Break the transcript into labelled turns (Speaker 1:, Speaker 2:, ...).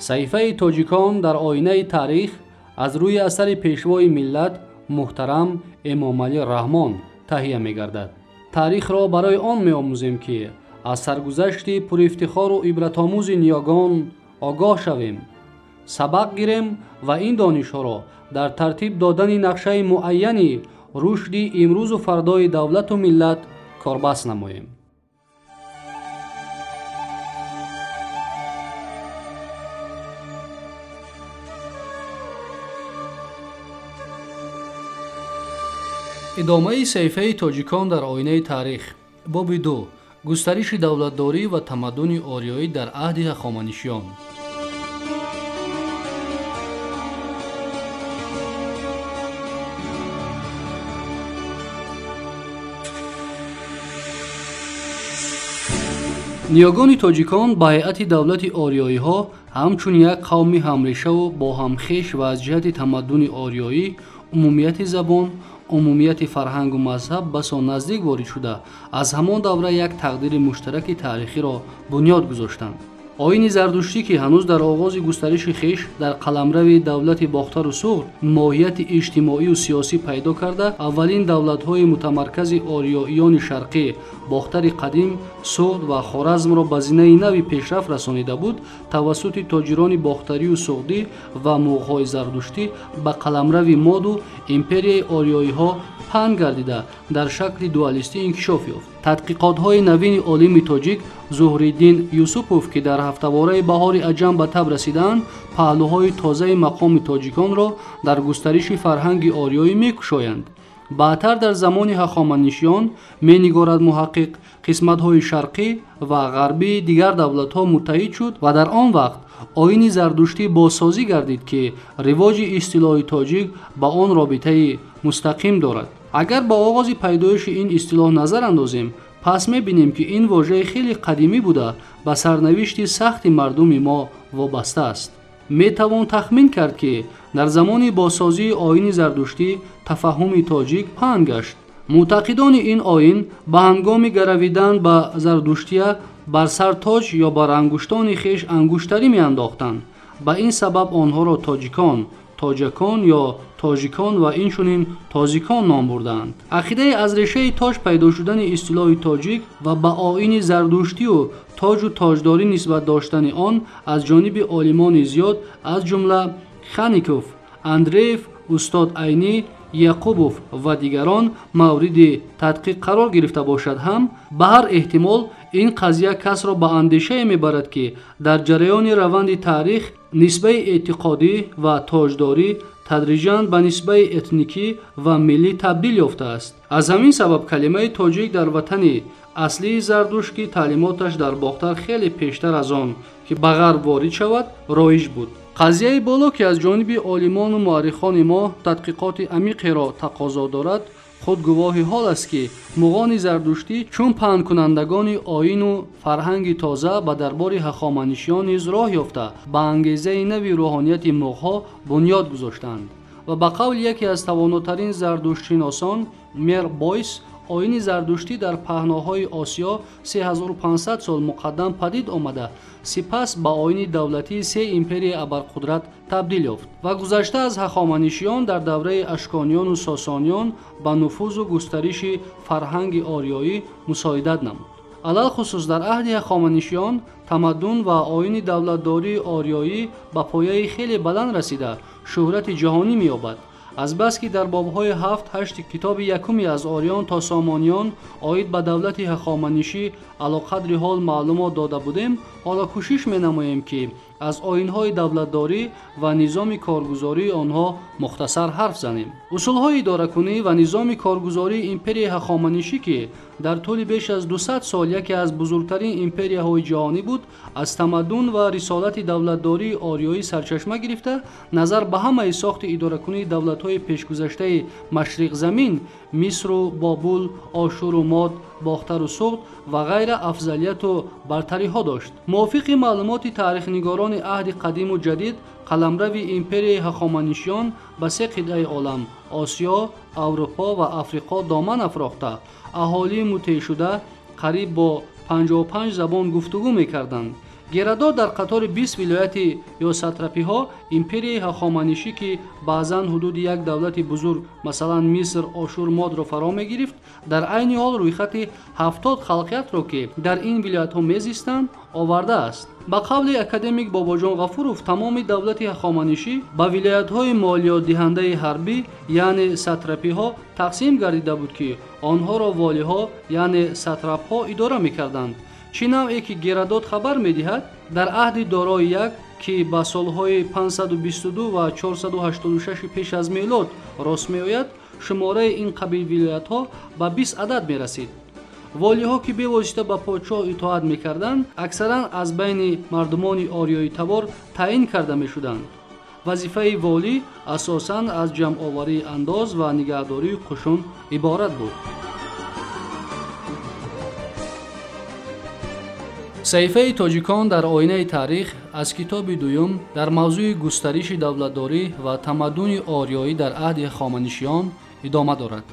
Speaker 1: Саҳифаи тоҷикон дар оинаи таърих аз рӯи асари пешвои миллат муҳтарам Эмомалӣ Раҳмон таҳия мегардад. Таърихро барои он меомӯзем, ки аз саргузашти пурифтихору ибратомӯзи ниёгон огоҳ шавем, сабақ гирем ва ин донишҳоро дар тартиб додани нақшаи муайяни рушди имрӯзу фардои давлату миллат корбаст намоем. Идомаи саҳифаи тоҷикон дар оинаи таърих. Боби 2. Густариши давлатдорӣ ва тамаддуни ориёӣ дар аҳди ҳахоманишиён. Ниёгони тоҷикон ба ҳайати давлати ориёиҳо ҳамчун як қавми ҳамрешаву бо ҳамхеш ва аз ҷиҳати тамаддуни ориёӣ, умумияти забон, умумияти фарҳангу мазҳаб басо наздик ворид шуда, аз ҳамон давра як тақдири муштараки таърихиро бунёд гузоштанд. Оини зардуштӣ, ки ҳанӯз дар оғози густариши хеш дар қаламрави давлати Бохтару Суғд моҳияти иҷтимоию сиёсӣ пайдо карда, аввалин давлатҳои мутамаркази ориёиёни шарқӣ Бохтари қадим, Суғд ва Хоразмро ба зинаи нави пешрафт расонида буд, тавассути тоҷирони бохтарию суғдӣ ва муғҳои зардуштӣ ба қаламрави моду империяи ориёиҳо паҳн гардида, дар шакли дуалистӣ инкишоф ёфт. Тадқиқотҳои навини олими тоҷик Зуҳриддин Юсупов, ки дар ҳафтавораи баҳори аҷам ба таб расидаанд, паҳлӯҳои тозаи мақоми тоҷиконро дар густариши фарҳанги ориёӣ мекушоянд. Баъдтар дар замони ҳахоманишиён, менигорад муҳаққиқ, қисматҳои шарқӣ ва ғарбии дигар давлатҳо муттаҳид шуд ва дар он вақт оини зардуштӣ бозсозӣ гардид, ки ривоҷи истилоҳи тоҷик ба он робитаи мустақим дорад. Агар ба оғози пайдоиши ин истилоҳ назар андозем, пас мебинем, ки ин вожаи хеле қадимӣ буда, ба сарнавишти сахти мардуми мо вобаста аст. Метавон тахмин кард, ки дар замони бозсозии оини зардуштӣ тафаҳҳуми тоҷик паҳн гашт. Мӯътақидони ин оин ба ҳангоми гаравидан ба зардуштия бар сар тоҷ ё бар ангуштони хеш ангуштарӣ меандохтанд. Ба ин сабаб онҳоро тоҷикон, тоҷакон ё тоҷикон ва инчунин тозикон ном бурдаанд. Ақидаи аз решаи тоҷ пайдо шудани истилоҳи тоҷик ва ба оини зардуштию тоҷу тоҷдорӣ нисбат доштани он аз ҷониби олимони зиёд, аз ҷумла Хаников, Андреев, устод Айнӣ, Яқубов ва дигарон мавриди тадқиқ қарор гирифта бошад ҳам, ба ҳар эҳтимол ин қазия касро ба андешае мебарад, ки дар ҷараёни раванди таърих нисбаи эътиқодӣ ва тоҷдорӣ тадриҷан ба нисбаи этникӣ ва миллӣ табдил ёфтааст. Аз ҳамин сабаб калимаи тоҷик дар ватани аслии Зардушт, ки таълимоташ дар Бохтар хеле пештар аз он ки ба ғарб ворид шавад, роиҷ буд. Қазияи боло, ки аз ҷониби олимону муаррихони мо тадқиқоти амиқеро тақозо дорад, худ гувоҳи ҳол аст, ки муғони зардуштӣ чун паҳнкунандагони оину фарҳанги тоза ба дарбори ҳахоманишиён низ роҳ ёфта, ба ангезаи нави рӯҳонияти муғҳо бунёд гузоштанд ва ба қавли яке аз тавонотарин зардуштшиносон Мер Бойс, оини зардуштӣ дар паҳноҳои Осиё 3500 сол муқаддам падид омада, сипас ба оини давлатии се империяи абарқудрат табдил ёфт ва гузашта аз ҳахоманишиён дар давраи ашкониёну сосониён ба нуфузу густариши фарҳанги ориёӣ мусоидат намуд. Алалхусус дар аҳди ҳахоманишиён тамаддун ва оини давлатдории ориёӣ ба пояи хеле баланд расида, шӯҳрати ҷаҳонӣ меёбад. Азбаски дар бобҳои 7-8 китоби якуми аз ориён то сомониён оид ба давлати ҳахоманишӣ алоқадри ҳол маълумот дода будем, ҳоло кӯшиш менамоем, ки аз оинҳои давлатдорӣ ва низоми коргузории онҳо мухтасар ҳарф занем. Усулҳои идоракунӣ ва низоми коргузории империяи ҳахоманишӣ, ки дар тӯли беш аз 200 сол яке аз бузургтарин империяҳои ҷаҳонӣ буд, аз тамаддун ва рисолати давлатдории ориёӣ сарчашма гирифта, назар ба ҳамаи сохти идоракунии давлатҳои пешгузаштаи машриқзамин, Мисру Бобул, Ошуру Мод, Бохтару Суғд ва ғайра афзалияту бартариҳо дошт. Мувофиқи маълумоти таърихнигорони аҳди қадиму ҷадид, қаламрави империяи ҳахоманишиён ба се қитъаи олам Осиё, Аврупо ва Африқо доман афрохта, аҳолии мутеъшуда қариб бо 55 забон гуфтугӯ мекарданд. Геродот дар қатори 20 вилояти ё сатрапиҳо империяи ҳахоманишӣ, ки баъзан ҳудуди як давлати бузург, масалан Миср, Ошур, Модро фаро мегирифт, дар айни ҳол рӯйхати 70 халқиятро, ки дар ин вилоятҳо мезистанд, овардааст. Ба қавли академик Бобоҷон Ғафуров, тамоми давлати ҳахоманишӣ ба вилоятҳои молиётдиҳандаи ҳарбӣ, яъне сатрапиҳо, тақсим гардида буд, ки онҳоро волиҳо, яъне сатрапҳо идора мекарданд. Чӣ навъе ки Геродот хабар медиҳад, дар аҳди Дорои як, ки ба солҳои 522 ва 486 пеш аз мелод рост меояд, шумораи ин қабил вилоятҳо ба 20 адад мерасид. Волиҳо, ки бевосита ба подшоҳ итоат мекарданд, аксаран аз байни мардумони ориёитабор таъин карда мешуданд. Вазифаи волӣ асосан аз ҷамъоварии андоз ва нигаҳдории қушун иборат буд. Саҳифаи тоҷикон дар оинаи таърих аз китоби дуюм дар мавзӯи густариши давлатдорӣ ва тамаддуни ориёӣ дар аҳди ҳахоманишиён идома дорад.